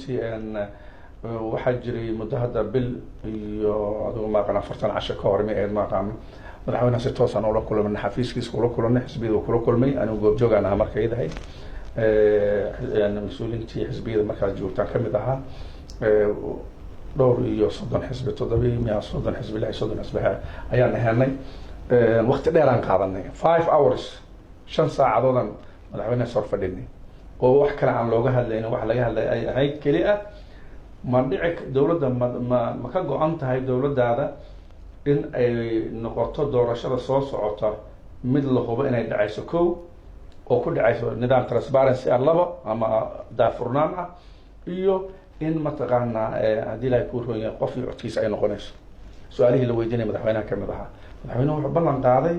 Runtii waxaa jiray muddo hadda bil iyo adigu maaqan 40 casho ka hor mi ahayd, maaqaano, madaxweynaha si toosaan ula kulmay, xafiiskiisa ula kulanay, xisbiyada uu kula kulmay. Anigu goobjoogaan ahaa markay dahay, mas-uuliyiintii xisbiyada markaas joogtaan kamid ahaa. Dhowr iyo 30 xisbi, 37 xisbi, 36 xisbi ayaan ahaanay. Waqti dheeraan qaadanay, 5 hours, 5 saacadoodan madaxweynaha soo fadhinay, oo wax kale aan looga hadlaynin. Wax laga hadlay ay ahayd keli ah: ma dhici dowladda ma ka go-an tahay dowladdaada in ay noqoto doorashada soo socota mid la hubo inay dhacayso, ko oo ku dhacayso nidaam transparency ah, labo ama daafurnaan ah, iyo in mataqaanaa haddii Ilahay kuu roon yahay qof iyo codkiisa ay noqonayso? Su-aalihii la weydiinaya madaxweynaha kamid ahaa. Madaxweynuhu wuxuu ballan qaaday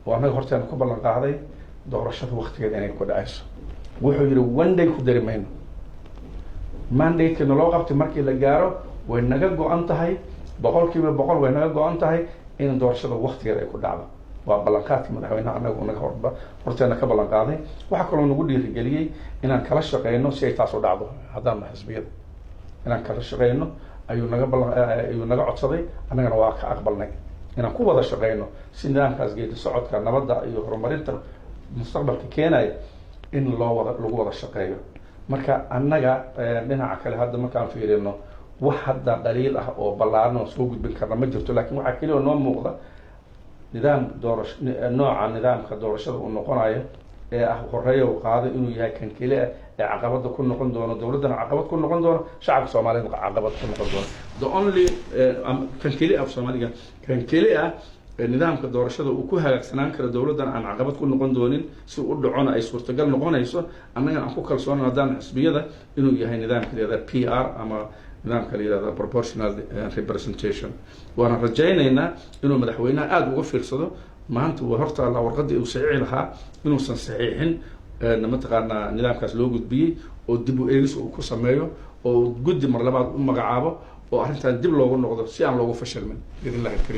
oo annaga horteena ku ballan qaaday doorashada waktigeeda inay ku dhacayso. Wuxuu yihi: "One day ku dari mayno mandate-ka naloo qabtay. Markii la gaaro way naga go-an tahay, 100% way naga go-an tahay in doorashada waktigeeda ay ku dhacdo." Waa ballanqaadkii madaxweynaha anaga naga horba horteena ka ballan qaaday. Waxaa kaloo nagu dhiirigeliyey inaan kala shaqeyno si ay taas u dhacdo. Haddaan xisbiyada inaan kala shaqeyno ayuu naga ballan ayuu naga codsaday, annagana waa ka aqbalnay inaan ku wada shaqeyno si nidaamkaas geedi socodka nabadda iyo horumarinta mustaqbalka keenaya in loo wada lagu wada shaqeeyo. Marka annaga dhinaca kale hadda markaan fiirino, wax hadda dhaliil ah oo ballaaran oo soo gudbin karna ma jirto. Lakin waxaa keliya noo muuqda nidaam doorasho, nooca nidaamka doorashada uu noqonayo ee ah horeeya uu qaaday inuu yahay kan keli ah ee caqabada ku noqon doono dowladdana, caqabad ku noqon doono shacabka Soomaaliyed, caqabad ku noqon doono. The only kan keli ah, Soomaaliga kan keli ah nidaamka doorashada uu ku hagaagsanaan karo, dowladdan aan caqabad ku noqon doonin, si u dhacona ay suurtagal noqonayso, annagana aan ku kalsoonan haddaan xisbiyada, inuu yahay nidaamka la yihahda PR ama nidaamka la yihahda proportional representation. Waana rajaynaynaa inuu madaxweynaha aada uga fiirsado. Maanta waa horta alla warqaddii uu saxiixi lahaa inuusan saxiixin mataqaanaa nidaamkaas loo gudbiyey, oo dib u eegis uu ku sameeyo, oo guddi mar labaad u magacaabo, oo arrintan dib loogu noqdo si aan loogu fashilmin, biidn illahi alkariim.